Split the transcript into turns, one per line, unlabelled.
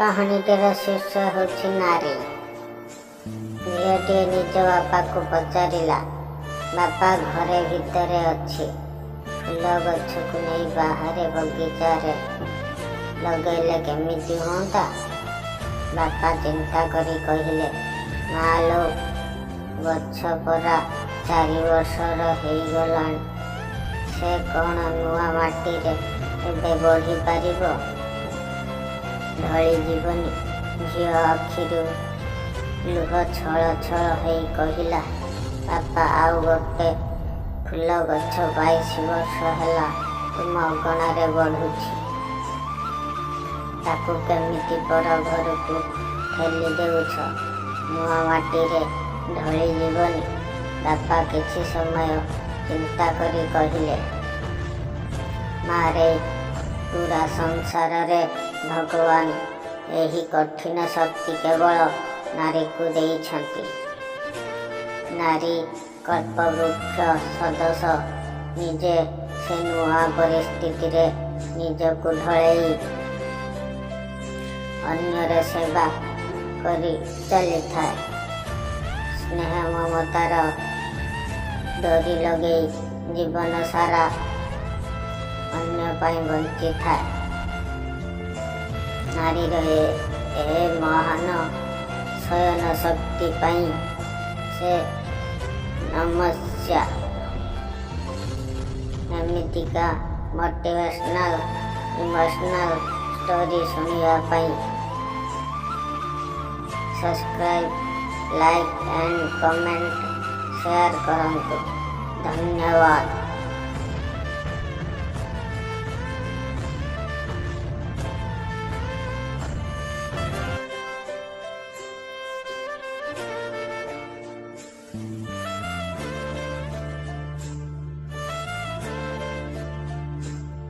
କାହାଣୀଟିର ଶୀର୍ଷ ହେଉଛି ନାରୀ। ଝିଅଟିଏ ନିଜ ବାପାକୁ ପଚାରିଲା, "ବାପା, ଘରେ ଭିତରେ ଅଛି ଫୁଲ ଗଛକୁ ନେଇ ବାହାରେ ବଗିଚାରେ ଲଗେଇଲେ କେମିତି ହୁଅନ୍ତା?" ବାପା ଚିନ୍ତା କରି କହିଲେ, "ମାଲୋ, ଗଛ ପରା 4 ବର୍ଷର ହେଇଗଲାଣି। ସେ କ'ଣ ନୂଆ ମାଟିରେ ଏବେ ବଢ଼ିପାରିବ? ଢଳିଯିବନି?" ଝିଅ ଆଖିରୁ ଲୁହ ଛଳ ଛଳ ହେଇ କହିଲା, "ବାପା, ଆଉ ଗୋଟେ ଫୁଲ ଗଛ 22 ବର୍ଷ ହେଲା ତୁମ ଅଗଣାରେ ବଢ଼ୁଛି। ତାକୁ କେମିତି ପର ଘରକୁ ଠେଲି ଦେଉଛ? ନୂଆ ମାଟିରେ ଢଳିଯିବନି?" ବାପା କିଛି ସମୟ ଚିନ୍ତା କରି କହିଲେ, "ମାରେ, ପୁରା ସଂସାରରେ ଭଗବାନ ଏହି କଠିନ ଶକ୍ତି କେବଳ ନାରୀକୁ ଦେଇଛନ୍ତି। ନାରୀ କଳ୍ପବୃକ୍ଷ ସଦୃଶ। ନିଜେ ସେ ନୂଆ ପରିସ୍ଥିତିରେ ନିଜକୁ ଢଳେଇ ଅନ୍ୟର ସେବା କରି ଚାଲିଥାଏ। ସ୍ନେହ ମମତାର ଡୋରି ଲଗେଇ ଜୀବନ ସାରା ଅନ୍ୟ ପାଇଁ ବଞ୍ଚିଥାଏ। ନାରୀର ଏ ମହାନ ସହନ ଶକ୍ତି ପାଇଁ ସେ ନମସ୍ୟା।" ଏମିତିକା ମୋଟିଭେସନାଲ, ଇମୋସନାଲ ଷ୍ଟୋରି ଶୁଣିବା ପାଇଁ subscribe, like and comment, share କରନ୍ତୁ। ଧନ୍ୟବାଦ।